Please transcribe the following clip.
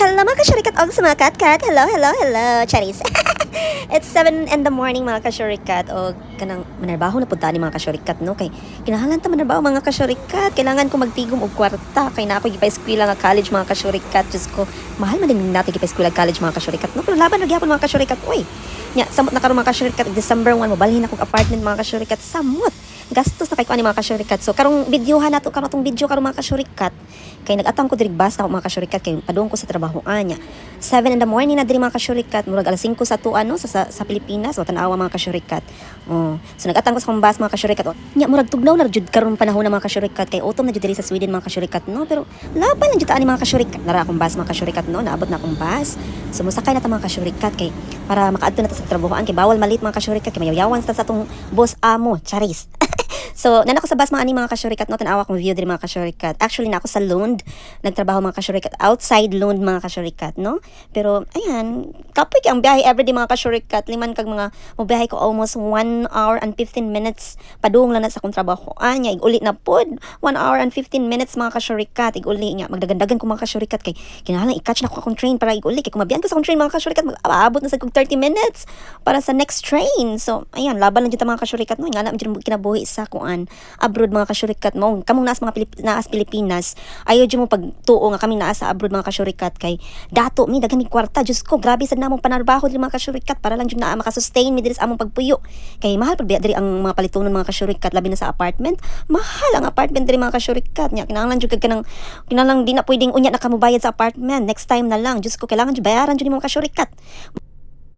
Hello, mga kasyurikat og sa mga kat-kat. Hello, hello, hello. Charis. It's 7 in the morning, mga kasyurikat, o kanang manarbaho na punta ni, mga kasyurikat, no, kay kinahanglan ta manarbaho, mga kasyurikat. Kailangan ko magtigom og kwarta kay na ako gipa-eskwela nga college, mga kasyurikat. Diyos ko, mahal man din natin gipa-eskwela college, mga kasyurikat, no, pero laban ra gyapon, mga kasyurikat, oy. Nya samot na karon, mga kasyurikat, December 1 mobalhin akong apartment, mga kasyurikat. Samot gastos na kay ko ani, mga kasyurikat. So karong videohan nato karon, atong video karon, mga kasyurikat, kay nag-atang ko diri, bus na ako, mga kasyurikat, kay padung ko sa trabahoan niya. 7 in the morning na diri, mga kasyurikat, murag alas 5 sa tuan, no, sa Pilipinas. O tan-awa, mga kasyurikat. Oh. So nag-atang ko sa akong bus, mga kasyurikat. O, nya murag tugnaw na jud karon panahon na, mga kasyurikat, kay autumn na jud diri sa Sweden, mga kasyurikat, no. Pero laban lang jud ta ani, mga kasyurikat. Nara akong bus, mga kasyurikat, no, naabot na akong bus. So mosakay na ta, mga kasyurikat, kay para makaadto na ta sa trabahoan, kay bawal ma-late, mga kasyurikat, kay mayawyawan ta sa atong boss amo, charis. So, nana ko sa bus mga ani, mga kasyurikat, no, tanawa akong view diri, mga kasyurikat. Actually, na ako sa Lund, nagtrabaho, mga kasyurikat, outside Lund, mga kasyurikat, no? Pero, ayan, kapoy kay ang biyahe everyday, mga kasyurikat. Liman kag mga, mobiyahe ko almost 1 hour and 15 minutes padung lang na sa akong trabaho. Anya, iguli na pod. 1 hour and 15 minutes, mga kasyurikat, iguli nga. Magdagandagan ko, mga kasyurikat, kay kinahanglan i-catch na ko akong train para iguli. Kay kung mabiyan ko sa akong train, mga kasyurikat, mag-aabot na sa kog 30 minutes para sa next train. So, ayan, laban lang jud ta, mga kasyurikat, no? Nga na jud kinabuhi sa kuan abroad, mga kasyurikat mo. Kamong naas mga naas Pilipinas, ayaw jud mo pagtuo nga kami naa sa abroad, mga kasyurikat, kay dato mi, daghan mi kwarta. Diyos ko, grabe sad namong panarbaho diri, mga kasyurikat, para lang jud naa makasustain mi diri sa among pagpuyo. Kay mahal pud biya diri ang mga palitonon, mga kasyurikat, labi na sa apartment. Mahal ang apartment diri, mga kasyurikat. Nya kinahanglan jud kag kanang kinahanglan di na pwedeng unya na ka mobayad sa apartment. Next time na lang. Diyos ko, kailangan jud bayaran jud ni, mga kasyurikat.